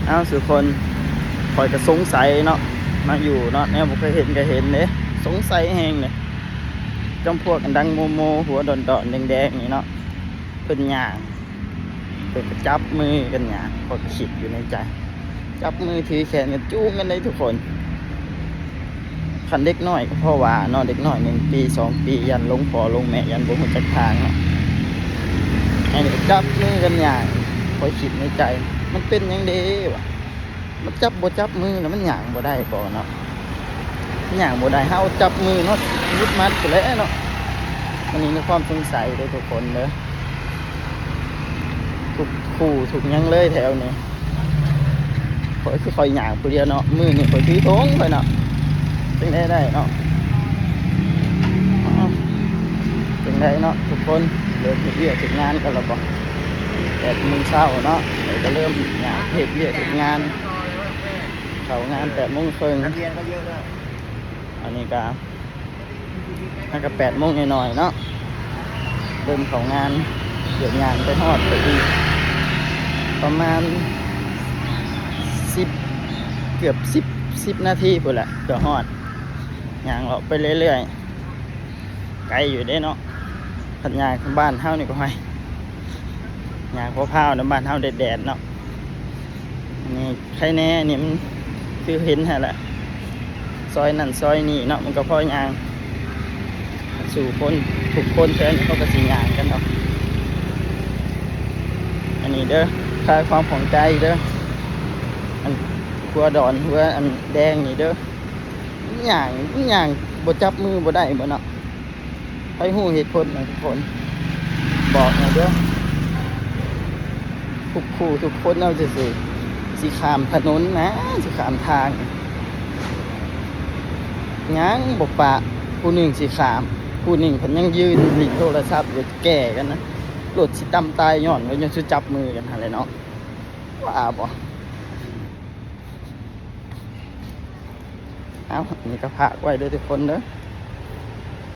ເອົາສູ່ຄົນ ຂ້ອຍກໍສົງໄສເນາະ ມາຢູ່ເນາະ ແນວບໍ່ເຄີຍເຫັນກໍເຫັນເດ້ ສົງໄສແຮງເດ້ ຈຳພວກອັນດັງໂມໂມ ຫົວດອນໆ ແດງໆ ນີ້ເນາະ ເພິ່ນຍ່າງ ເພິ່ນກໍຈັບມືກັນຍ່າງ ຂ້ອຍກໍຄິດຢູ່ໃນໃຈ ຈັບມືຖືແຂນກັນຈູງກັນເດ້ທຸກຄົນ. ຄັນເດັກນ້ອຍກໍພໍວ່າເນາະ ເດັກນ້ອຍໜຶ່ງປີສອງປີ ຢ້ານຫຼົງພໍ່ຫຼົງແມ່ ຢ້ານບໍ່ຮູ້ຈັກທາງເນາະ ອັນນີ້ກໍຈັບມືກັນຍ່າງ ຂ້ອຍຄິດໃນໃຈ ມັນເປັນຫຍັງເດວະ ມັນຈັບບໍ່ຈັບມືແລ້ວມັນຍ່າງບໍ່ໄດ້ບໍ່ເນາະ ມັນຍ່າງບໍ່ໄດ້ ເຮົາຈັບມືເນາະ ຫງຸດໝັດພຸ້ນແຫຼະເນາະ. ອັນນີ້ມີຄວາມສົງໄສເດີທຸກຄົນເດີ ທຸກຄູ່ທຸກຫຍັງເລີຍແຖວນີ້. ຂ້ອຍຄືຂ້ອຍຍ່າງຜູ້ດຽວເນາະ ມື້ນີ້ຂ້ອຍຖືຖົງຂ້ອຍເນາະ ຈັ່ງໃດໄດ້ເນາະ ຈັ່ງໃດເນາະທຸກຄົນ ເລີ່ມເຮັດວຽກເຮັດງານກັນແລ້ວບໍ່? ແປດໂມງເຊົ້າເນາະ ຂ້ອຍກໍເລີ່ມຍ່າງເຮັດວຽກເຮັດງານ ເຂົ້າງານແປດໂມງເຄິ່ງ ອັນນີ້ກໍ ຫາກະແປດໂມງໜ້ອຍໆ ເນາະ ເລີ່ມເຂົ້າງານ ເດີນຍ່າງໄປຮອດໄປອີກ ປະມານສິບ ເກືອບສິບ ສິບນາທີພຸ້ນແຫຼະ ກໍຮອດ ຍ່າງເລາະໄປເລື້ອຍໆ ໄກຢູ່ເດ້ເນາະ ຄັນຍ່າງບ້ານເຮົານີ້ກໍ ຫ້ວຍ ຍ່າງພາວໆ ນຳບ້ານເຮົາແດດໆ ເນາະ. ອັນນີ້ໄຄແນ່ ອັນນີ້ມັນຄືເຫັນຫັ້ນແຫຼະ ຊອຍນັ້ນຊອຍນີ້ເນາະ ມັນກໍພໍຍ່າງ ສູ່ຄົນ ທຸກຄົນແຖວນີ້ເຂົາກໍຊິຍ່າງກັນເນາະ. ອັນນີ້ເດີ ຄາຍຄວາມຂ້ອງໃຈເດີ ອັນຫົວດອນ ຫົວອັນແດງນີ້ເດີ ມັນຍ່າງ ມັນຍ່າງບໍ່ຈັບມືບໍ່ໄດ້ບໍ່ເນາະ. ໃຜຮູ້ເຫດຜົນນະທຸກຄົນ ບອກໜ່ອຍເດີ ທຸກຄູ່ທຸກຄົນເອົາຊື່ໆ ຊິຂ້າມຖະໜົນນະ ຊິຂ້າມທາງ ຍັງບໍ່ປະ ຜູ້ໜຶ່ງຊິຂ້າມ ຜູ້ໜຶ່ງເພິ່ນຍັງຢືນຫຼິ້ນໂທລະສັບຢູ່ ແກ້ກັນນະ ລົດຊິຕຳຕາຍຍ້ອນວ່າ ຍ້ອນຊິຈັບມືກັນຫັ້ນແຫຼະເນາະ ວ່າບໍ່? ເອົາ ອັນນີ້ກໍຝາກໄວ້ເດີທຸກຄົນເດີ